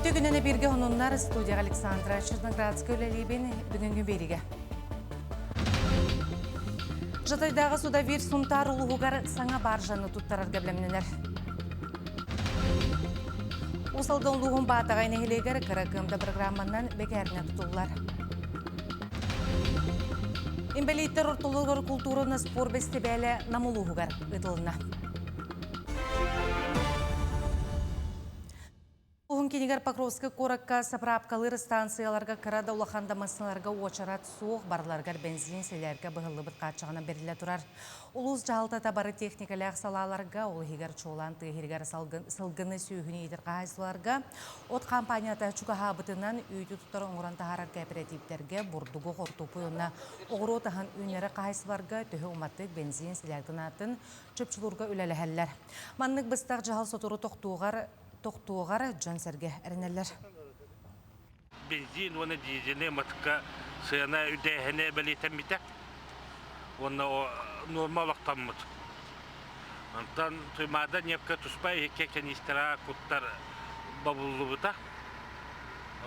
Үтүө күнүнэ бииргэ хонуннар студияҕа Александра Черноградская үлэлиибин бүгүҥҥү биэригэ. Жатайдааҕы судавир Сунтаар улууһугар саҥа баржаны туттарарга бэлэмнэнэр. Уус Алдан улууһун Баатаҕай нэһилиэгэр кыра кыамта программанан бэкээринэ тутуллар. Инбэлииттэр ортолоругар култуурунас спорт бэстибээлэ Нам улууһугар ыытылынна. Уһун кинигэр Покровскай куоракка сапыраапкалыыр ыстаансыйаларга кыра да улахан да массыыналарга уочарат суох, барыларыгар бензин сэлээргэ быһыллыбыт хааччаҕынан бэриллэ турар. Улуус дьаһалтата бары техникэлээх салааларга, ол иһигэр чуолаан тыа иһигэр сылгыны сүөһүнү иитэр хаһаайыстыбаларга от хампаанньата чугаһаабытынан үүтү тутар оҥорон таһаарар кээпэрэтииптэргэ бурдугу, хортуоппуй уонна оҕуруот аһын үүннэрэр хаһаайыстыбаларга төһө уматык, бензин, сэлээргэ наатын чопчулуурга үлэлэһэллэр. Маннык быстах дьаһал сотору тохтуоҕар тохтуоҕар дьон-сэргэ эрэнэллэр. Бензин уонна дизели матка сыана үдээһинэ бэлиэтэммитэ уонна нуорма олохтоммут. Онтон Туймаада ньиэпкэ туспа иһиккэ кэнистэрэ куттар бобуллубута.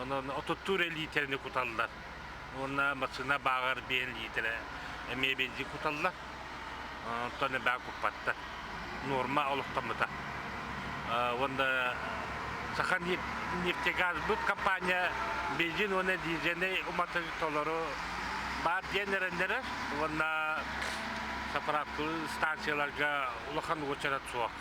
Онон отуттуур лиитэрэни куталлар. Уонна массыына бааҕар биэн лиитэрэ эмиэ бензин куталлар. Онтон элбэҕи куппаттар. Нуорма олохтоммута. Уонна Саха нефтегазбыт компания бензин уонна дизельнэй уматык толору баар диэн эрэннэрэр уонна заправкалыыр станцияларга улахан уочарат суох.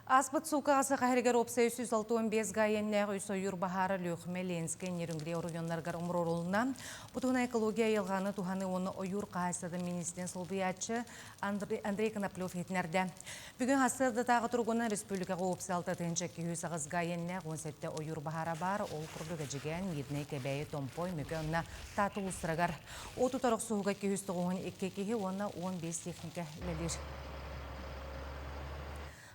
Ааспыт суукаҕа Саха сиригэр уопсай 365 га иэннээх үс ойуур баһаара Лүөхүмэ, Ленскэй, Нерюнгри оройуоннарыгар умуруорулунна. Бу туһунан экология айылҕаны туһаныы уонна ойуур хаһаайыстыбатын миниистирин солбуйааччы Андрей Коноплев иһитиннэрдэ. Бүгүн сарсыардатааҕы туругунан республикаҕа уопсай 6 208 га иэннээх 17 ойуур баһаара баар. Ол курдук Эдьигээн, Мирнэй, Кэбээйи, Томпой, Мөкө уонна Таатта улуустарыгар. Отут охсуһууга 292 киһи уонна 15 техника үлэлиир.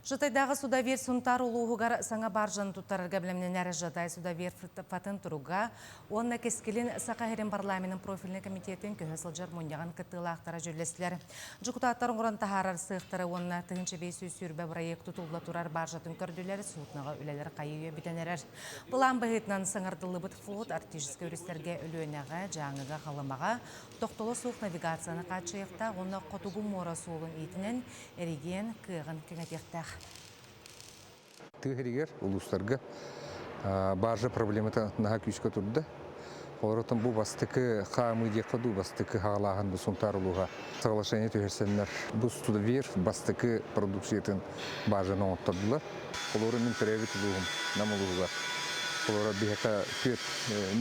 Жатайдааҕы судоверфь Сунтаар улууһугар саҥа баржаны туттарарга бэлэмнэнэр Жатай судоверфь фатын туруга уонна кэскилин Саха сирин парламенын профильнай комитетин көһө сылдьар мунньаҕын кыттыылаахтара дьүүллэстилэр. Дьокутааттар оҥорон таһаарар сыахтары уонна 1520 бырайыак тутулла турар баржатын көрдүлэр, судноҕа үлэлэр хайыы үйэ бүтэн эрэр. Былаан быһыытынан саҥардыллыбыт флот Арктическай өрүстэргэ Өлүөнэҕэ, Дьааҥыга, Халымаҕа тохтоло суох навигацияны хааччыйыахтаах уонна Хотугу муора суолун иитинэн эригиэн кыаҕын кэҥэтиэхтээх. Тыа сиригэр, улуустарга баржа проблемата наһаа күүскэ турда. Олоротон бу бастакы хаамыы диэххэ дуу, бастакы хаалааһын бу Сунтаар улууһа соглашение түһэрсэннэр бу судоверфь бастакы продукциятын баржаны оҥоттордулар. Олору мин төрөөбүт улууһум Нам улууһугар. Олоро биһиэхэ түөрт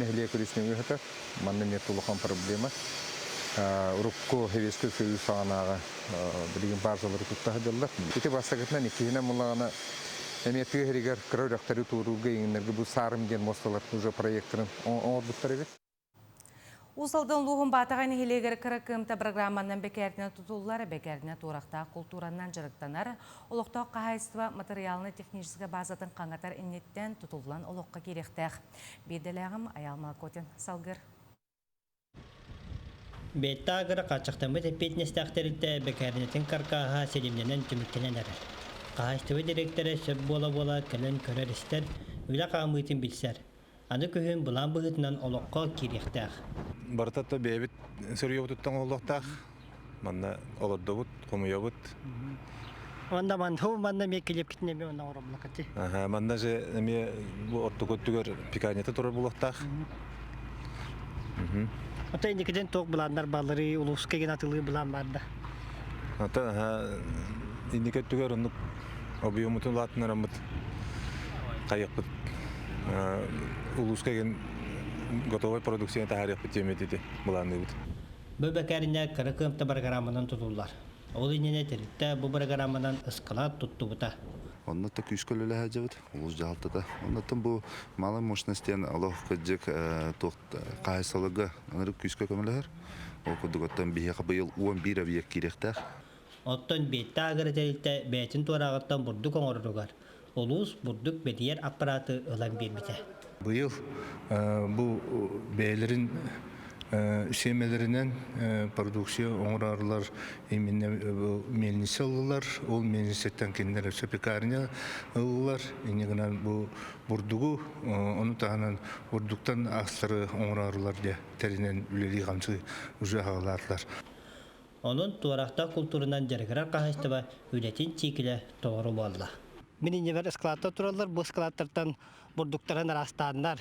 нэһилиэк өрүс нөҥүө сытар. Манна эмиэ улахан проблема. Урукку Советскай Союз саҕанааҕы билигин базалары тутта сылдьаллар. Ити бастакытынан иккиһинэн буллаҕына эмиэ тыа сиригэр кыра үрэхтэри туоруурга иҥиннэргэ бу Саарым диэн муосталар уже проекторын оҥорбуттар эбит. Уус Алдан улууһун Баатаҕай нэһилиэгэр кыра кыамта программанан бэкээринэ тутуллар, бэкээринэ туорахтаах култууранан дьарыктанар, олохтоох хаһаайыстыба материалынай-техническэй базатын хаҥатар инниттэн тутуллан олоххо киириэхтээх. Биирдэлээҕим Айаал Малакотин салгыр. Бэттаагыра хааччахтаммыт эппиэтинэстээх тэрилтэ бэкээринэтин каркааһа силимнэнэн түмүктэнэн эрэр. Хаһаайыстыба дириэктэрэ сөп буола-буола кэлэн көрөр-истэр, үлэ хаамыытын билсэр. Аны күһүн былаан быһыытынан олоххо киириэхтээх. Барыта то бэйэбит сырьебутуттан оҥоһуллуохтаах. Манна олордобут, хомуйабыт. Манна манна манна эмиэ килиэпкитин эмиэ онно оҥоробулакати. Аха, манна же эмиэ бу ортоку өттүгэр пекарнята турар буолуохтаах. Ата инникитин туох былааннар бааллары улууска ген атылыы былаан бар да. Ата аха инники өттүгэр оннук объемутун улаатыннараммыт хайыахпыт улууска ген готовай продукцияны таһаарыахпыт диэммит ити былаанныыбыт. Бу бэкээринэ кыра кыамта программанан тутуллар. Ол иннинэ тэрилтэ бу программанан ыскалаат туттубута. Онно да күүскэ үлэлэһэ сылдьабыт улуус дьаһалтата. Оннуттан бу малай мощность диэн олох кырдьык туох хаһаайыстыбаларга ынырык күүскэ көмөлөһөр. Ол курдук оттон биһиэхэ быйыл 11 объект киириэхтээх. Оттон Биэттэ агро тэрилтэ бэйэтин туорааҕыттан бурдук оҥороругар улуус бурдук бэлиэр аппараты ылан биэрбитэ. Быйыл бу бэйэлэрин Сиэмэлэринэн продукция оҥорорлар именно мельница ыллылар. Ол мельницаттан кинилэр өссө пекарня ыллылар. Инньэ гынан бу бурдугу, ону таһынан бурдуктан астары оҥорорлар диye тэринэн үлэлии-хамсыы уже аҕалаатылар. Онон туорахтаах култуурунан дьарыгырар хаһаайыстыба үлэтин чиикилэ толору буолла. Мин иннибэр ыскылааттар тураллар. Бу ыскылааттартан бурдуктарын араастааннар,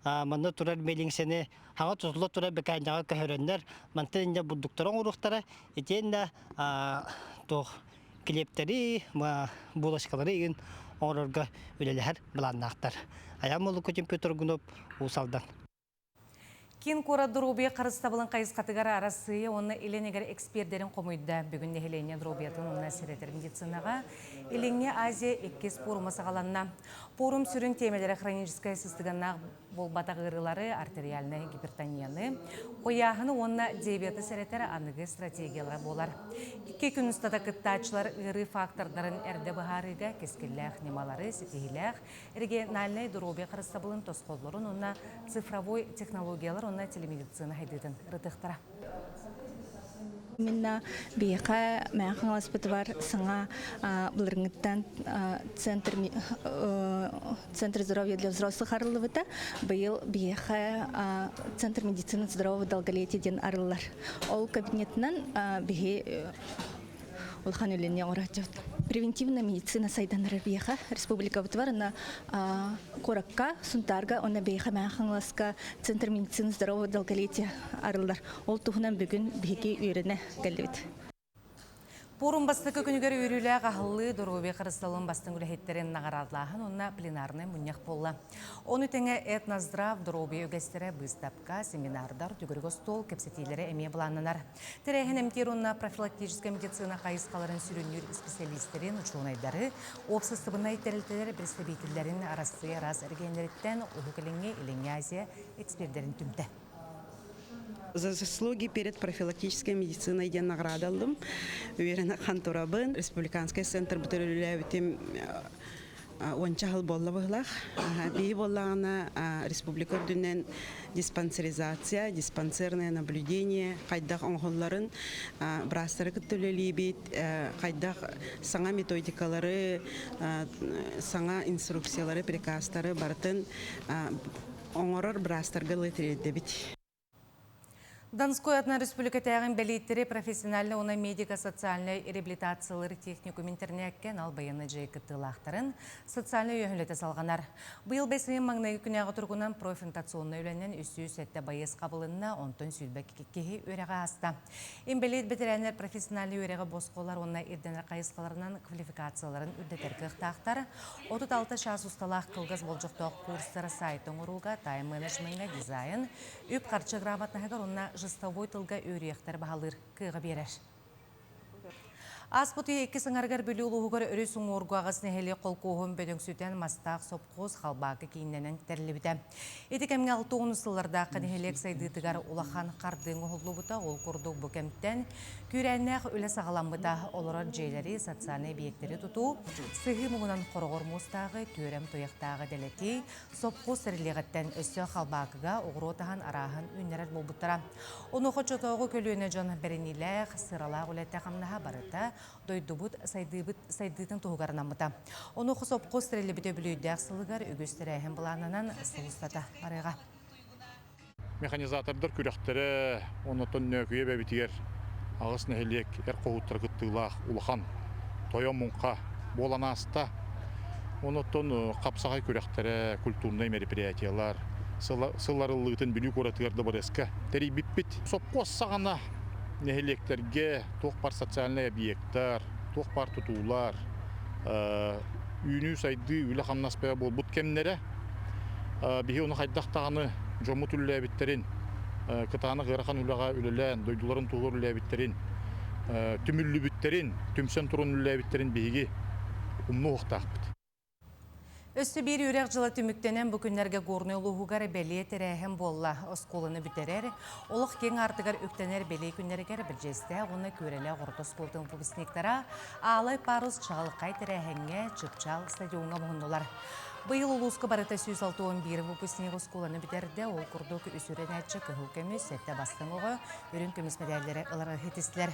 манна турар миэлиҥсэни хаҥа тутулла турар бэкээнньэҕэ көһөрөннөр, мантан инньэ бурдуктары оҥоруохтара. Итиэннэ туох килиэптэри, булочкалары игин оҥорорго үлэлэһэр былааннаахтар. Айаан Молукутин Петр Гунов, Уус Алдан. Киин куорат доруобуйа харыстабылын хайысхатыгар Арассыыйа уонна Илин эҥэр экспердэрин хомуйда. Бүгүн нэһилиэнньэ доруобуйатын уонна сэрэтэр медицинаҕа Илиҥҥи Азия иккис пуорума саҕаланна. Пуорум сүрүн тиэмэлэрэ хроническай сыстыганнаах буолбатах ыарыылары, артериальнай гипертонияны, куйааһыны уонна диабеты сэрэтэр аныгы стратегиялара буолар. Икки күн устата кыттааччылар ыарыы фактордарын эрдэ быһаарыыга кэскиллээх ньымалары, ситиһиилээх региональнай доруобуйа харыстабылын тосхоллорун уонна цифровой технологиялар уонна телемедицина сайдыытын ырытыахтара. Именно биһиэхэ Мэҥэ Хаҥаласпытыгар саҥа былырыҥҥыттан центр центр здоровья для взрослых арыллыбыта. Быйыл биһиэхэ центр медицины здорового долголетия диэн арыллар. Ол кабинетынан биһи улахан үлэни оҥорооччубут. Превентивная медицина сайданнарар биһиэхэ республикабытыгар уонна куоракка, Сунтаарга уонна биһиэхэ Мэҥэ Хаҥаласка Центр медицины здорового долголетия арыллар. Ол туһунан бүгүн биһиги үөрэнэ кэллибит. Пуорум бастакы күнүгэр үөрүүлээх аһыллыы доруобуйа харыстабылын бастыҥ үлэһиттэрин наҕараадалааһын уонна пленарнай мунньах буолла. Ону тэҥэ этноздрав доруобуйа үгэстэрэ быыстапка, семинардар, төгүрүк остуол кэпсэтиилэрэ эмиэ былааннанар. Тэрээһин эмтиир уонна профилактическай медицина хайысхаларын сүрүннүүр исписэлиистэрин, учуонайдары, уопсастыбаннай тэрилтэлэр представителлэрин Арассыыйа араас эрэгийиэннэриттэн Уһук Илиҥҥи, Илиҥҥи Азия экспердэрин түмтэ. За заслуги перед профилактической медициной диэн награда ыллым. Үөрэнэ хантурабын. Республиканскай центр бүтэрүүлээбитим уонча сыл буолла быһылаах. Биһи буоллаҕына республика үрдүнэн диспансеризация, диспансерное наблюдение хайдах оҥоһулларын быраастары кытта үлэлиибит, хайдах саҥа методикалары, саҥа инструкциялары, приказтары барытын оҥорор быраастарга ылы тириэрдэбит. Донской атынан республикатааҕы бэлииттэри профессиональнай уонна медико-социальнай реабилитациялыыр техникум интернеккэ анал байыаннай дьайыы кыттыылаахтарын социальнай өйөһүлэтэ салҕанар. Быйыл бэс ыйын маҥнайгы күнээҕи туругунан профориентационнай үлэнэн 307 байыас хабылынна, онтон 22 киһи үөрэҕи ааста. Инбэлиит бэтэрээннэр профессиональнай үөрэҕи босхолор уонна ирдэнэр хайысхаларынан квалификацияларын үрдэтэр кыахтаахтар. 36 чаас усталаах кылгас болдьохтоох курстары сайт оҥорууга, тайм-менеджмеҥҥэ дизайн, үп-харчы грамотноһыгар уонна жестовой тылга үөрүйэхтэр баһылыыр кыаҕы биэрэр. Ааспыт үйэ иккис ыҥарыгар Бүлүү улууһугар өрүс уҥуоргу аҕыс нэһилиэк холкуоһун бөдөҥсүтэн мастаах сопхуос халбаакы кииннэнэн тэриллибитэ. Ити кэмҥэ 60 сыллардаахха нэһилиэк сайдыытыгар улахан хардыы оҥоһуллубута. Ол курдук бу кэмтэн күүрээннээх үлэ саҕаламмыта. Олорор дьиэлэри, социальнай эбийиэктэри тутуу, сыһыы муҥунан хороҕор муустааҕы, түөрэм туйахтааҕы дэлэтии, сопхуос тэриллиэҕиттэн өссө халбаакыга оҕуруот аһын арааһын үүннэрэр буолбуттара. Онуоха оччотооҕу көлүөнэ дьон бэриниилээх, сыралаах үлэтэ-хамнаһа барыта дойдубут сайдыыбыт сайдыытын туһугар анаммыта. Онуоха сопхуос тэриллибит үбүлүөйдээх сылыгар үгүс тэрээһин былааннанан сыл устата барыаҕа. Механизатордар күрэхтэрэ оннотон Нөөкүйэ эбэбитигэр аҕыс нэһилиэк эр хоһууттара кыттыылаах улахан тойон муҥха буолан ааста. Оннотон хапсаҕай күрэхтэрэ, культурнай мероприятиялар сыл арыллыытын Бүлүү куоратыгар дыбарыаска тэрийбиппит. Сопхуос саҕана нэһилиэктэргэ туох баар социальнай объектар, туох баар тутуулар, үүнүү-сайдыы, үлэ-хамнас бөҕө буолбут кэмнэрэ. Биһи ону хайдах даҕаны дьоммут үлэлээбиттэрин, кытаанах ыарахан үлэҕэ үлэлээн, дойдуларын туһугар үлэлээбиттэрин, түмүллүбүттэрин, түмсэн туран үлэлээбиттэрин биһиги умнуохтаахпыт. Өссө биир үөрэх дьыла түмүктэнэн бу күннэргэ Горнай улууһугар бэлиэ тэрээһин буолла. Оскуоланы бүтэрэр, олох киэҥ аартыгар үктэнэр бэлиэ күннэригэр Бэрдьиэстээх уонна Күөрэлээх орто оскуолатын выпускниктара Аалай парус чаҕылхай тэрээһиҥҥэ Чыпчаал стадиоҥҥа муһуннулар. Быйыл улууска барыта 161 выпускник оскуоланы бүтэрдэ. Ол курдук үс үөрэнээччи кыһыл көмүс, сэттэ бастыҥ оҕо үрүҥ көмүс мэдээллэри ылары ситистилэр.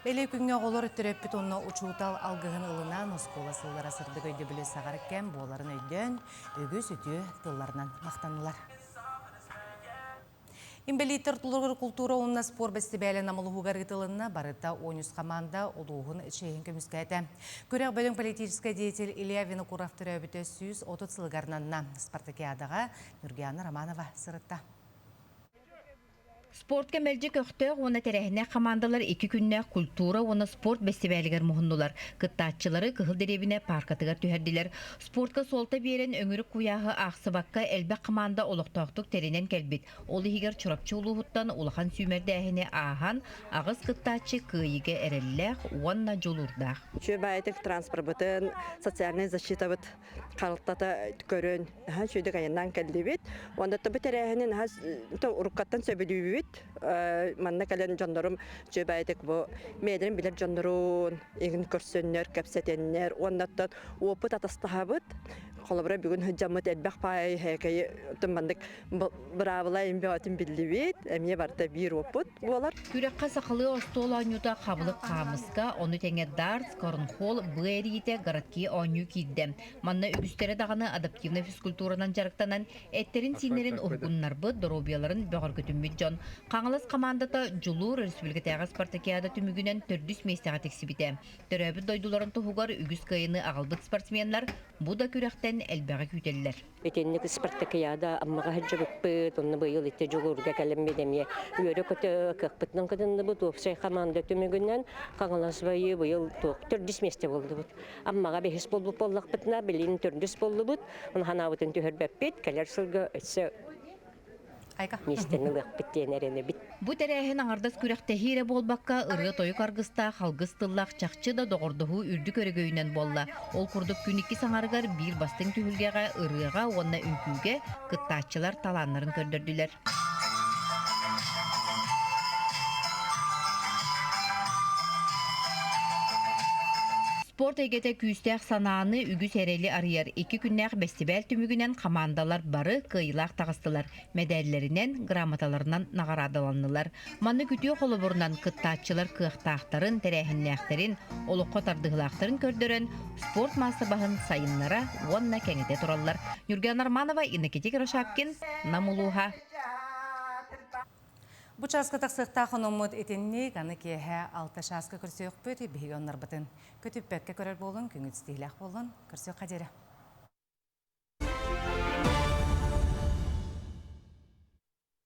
Бэлиэ күҥҥэ оҕолор төрөппүт уонна учуутал алгыһын ылынан оскуола сыллара сырдык өйдөбүлү саҕар кэм буоларын өйдөөн, үгүс үтүө тылларынан махтаннылар. Инбэлииттэр тулугар култуура уонна спорт бэстибээлэ Нам улууһугар ыытылынна. Барыта 13 хамаанда улууһун чиэһин көмүскээтэ. Күрэх бөдөҥ политическай деятель Илья Винокуров төрөөбүтэ 130 сылыгар ананна. Спартакиадаҕа Нюргиана Романова сырытта. Спортка мэлдьи көхтөөх уонна тэрээһиннээх хамаандалар икки күннээх культура уонна спорт бэстибээлигэр муһуннулар. Кыттааччылары Кыһыл Дэриэбинэ пааркатыгар түһэрдилэр. Спортка суолта биэрэн өҥүрүк куйааһы аахсыбакка элбэх хамаанда олохтоохтук тэринэн кэлбит. Ол иһигэр Чурапчы улууһуттан улахан сүүмэрдээһини ааһан, аҕыс кыттааччы кыайыыга эрэллээх уонна дьулуурдаах. Үчүгэй баайытык транспорбытын, социальнай защитабыт харалтата көрөн, наһаа үчүгэйдик айаннаан кэллибит. Уонна бу тэрээһини наһаа уруккаттан сөбүлүүбүт. Манна кэлэн дьоннорум үчүгэй баайытык бу бэйэлэрин билэр дьоннорун игин көрсөннөр, кэпсэтэннэр уоннаттан опыт атастаһабыт. Холобура бүгүн сылдьаммыт элбэх паай һээкэйи маннык быраабыла бөҕөтүн биллибит, эмиэ барыта биир уоппут буолар. Күрэххэ сахалыы остуол оонньуута хабылык хаамыска, ону тэҥэ дартс, корнхолл, быа эрийитэ, городки оонньуу киирдэ. Манна үгүстэрэ даҕаны адаптивнай физкультуранан дьарыктанан, эттэрин-сииннэрин уһугуннарбыт, доруобуйаларын бөҕөргөтүммүт дьон. Хаҥалас хамаандата Дьулуур республикатааҕы спартакиада түмүгүнэн төрдүс миэстэҕэ тиксибитэ. Төрөөбүт дойдуларын туһугар үгүс кыайыыны аҕалбыт спортсменнар бу да күрэхтэн элбэҕи күүтэллэр. Итинник спартакиада Аммаҕа сылдьыбыппыт, онно быйыл ити Дьулуурга кэлэммит эмиэ үөрэ-көтө кыахпытынан кытынныбыт. Уопсай хамаанда түмүгүнэн Хаҥалас байыы быйыл туох төрдүс миэстэ буоллубут. Аммаҕа бэһис буолбут буоллахпытына, билигин төрдүс буоллубут. Ону санаабытын түһэрбэппит. Кэлэр сылга өссө миэстэни ылыахпыт диэн эрэнэбит. Бу тэрээһин аҥардас күрэхтэһии эрэ буолбакка, ырыа-тойук аргыстаах, алгыс тыллаах чахчы да доҕордоһуу үрдүк өрөгөйүнэн буолла. Ол курдук күн иккис аҥарыгар биир бастыҥ түһүлгэҕэ ырыаҕа уонна үҥкүүгэ кыттааччылар талааннарын көрдөрдүлэр. Спорт эйгэтэ күүстээх санааны, үгүс эрэли арыйар. Икки күннээх бэстибээл түмүгүнэн хамаандалар бары кыайыылаах таҕыстылар. Мэдээллэринэн, грамоталарынан наҕараадаланнылар. Маннык үтүө холобурунан кыттааччылар кыахтаахтарын, тэрээһиннээхтэрин, олоххо тардыһыылаахтарын көрдөрөн, спорт маассабаһын сайыннара уонна кэҥэтэ тураллар. Нюргана Романова, Иннокентий Кырошапкин, Нам улууһа. Бу чааска тахсыахтаах хономмут итинник, аны киэһэ алта чааска көрсүөхпүт, биһиги оннорбутун көтүппэккэ көрөр буолун, күҥүт стилэх буолун, көрсүөххэ диэри.